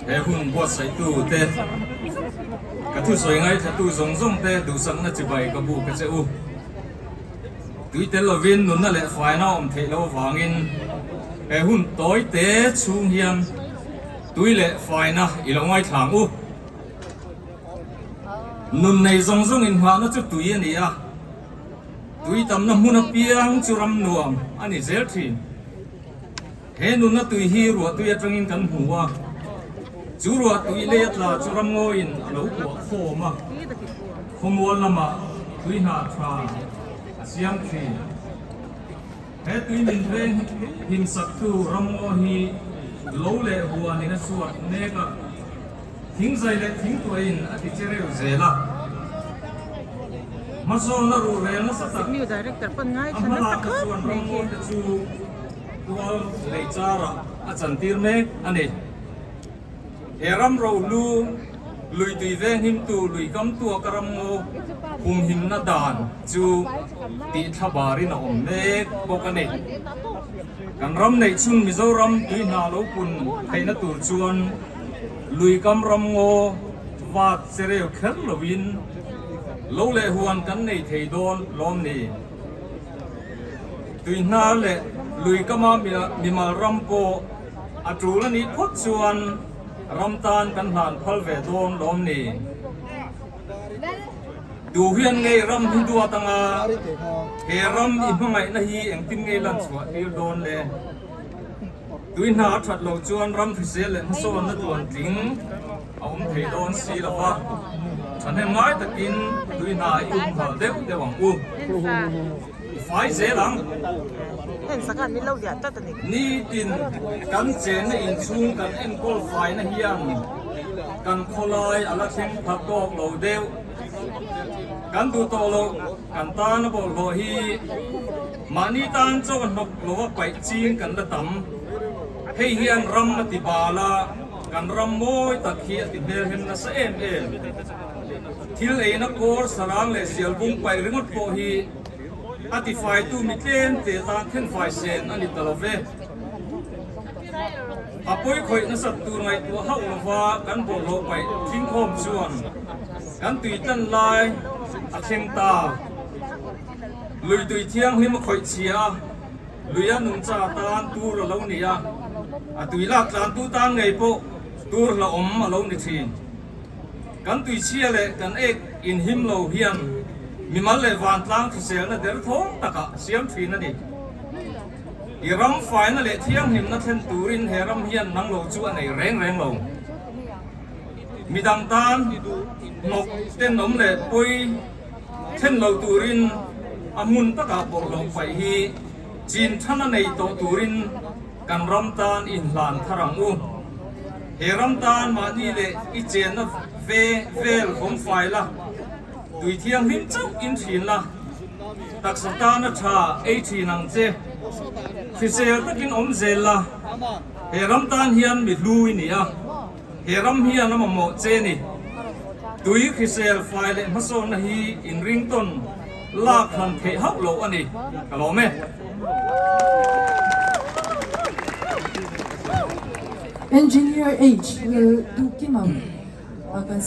He hun buatsaihtu te, ka thusawi ngaithlatu zawng zawng te duhsakna chibai ka buk a che u. Tui tel lovin nunna leh faina a awm theih loh avangin he hun tawi te chhung hian tui leh faina i lo ngaithla ang u. Nun nei zawng zawng inngahna chu tui a ni a, tui tamna hmun apiang chu ram nuam a ni zel thin. He nunna tui hi ruahtui atangin kan hmu a, chu ruahtui lei a tla chu ramngawiin a lo kuah khawm a, khawmual lamah tui hna tha a siam thin. He tui min veng himsaktu ramngaw hi lo leh huanin a chhuat mek a, thingzai leh thingtuahin a ti che reuh zel a. Hmasawnna ruhrel nasa tak a hmalakna chuan ramngaw te chu Tual lei charah a chantir mek a ni. He ram rohlu lui tui venghimtu lui kam tuaka ramngaw humhimna dan chu tih thla barin a awm mek bawk a ni. Kan ram neih chhun Mizoram tui hna lo pun theihna tur chuan lui kam ramngaw vat chereu kher lovin lo leh huan kan nei thei dawn lawm ni. Tuihnar leh lui kama mimal ram pawh a tul a nih phawt chuan ram tan kan hlan phal ve dawn lawm ni. Tu hian ngei ram hi duat anga he ram i hmangaihna hi engtin ngei lan chhuah tir dawn le? Tuihna a that loh chuan ram hrisel leh hmasawnna tuan tling a awm thei dawn si lo va, thahnem ngai takin tuihna i um hal deuh deuh ang u. I fai zel ang. Nitin kan chenna inchhung kan enkawl faina hian kan khawlai a la thleng pha tawk lo deuh. Kan duh tawh loh kan tan a bawlhhlawh hi mahni tan chaw a hnawk lo a paih ching kan la tam. Hei hian ram a ti bal a, kan ram mawi tak hi a ti hmelhem nasa em em. Thil eina kawr sarang leh zial bung paih ringawt pawh hi a tifaitu mi tlem te tan thenfai sen a ni ta lo ve. A pawi khawih nasat tur ngaihtuah hauh lova kan bawlhhlawh paih thingkhawm chuan kan tui tlan lai a thleng ta. Lui tui thianghlim a khawih chhia a, luia nungcha tan tur a lo ni a, a tui lak tlantu tan ngei pawh tur hlauhawm a lo ni thin. Kan tuichhia leh kan ek inhim lo hian mimal leh vantlang hriselna derthawng takah siam thin a ni. I ram faina leh thianghlimna thlen turin he ram hian nang lo chu a nei reng reng lo. Midang tan hnawk tenawm leh pawi thlen lo turin a hmun takah bawlhhlawh paih hi chin than a nei tawh turin kan ram tan inhlan thar ang u. He ram tan mahni leh i chenna ve vel vawm fai la, tui thianghlim chauh in thin la, taksa tana tha ei thin ang che. Hrisel takin awm zel la, he ram tan hian mi hlu i ni a, he ram hian a mamawh che ni. Tui hrisel fai leh hmasawnna hi inringtawn lak hlan theih hauh loh a ni. Ka lawm e. Engineer H. Lal Duhkima a kan.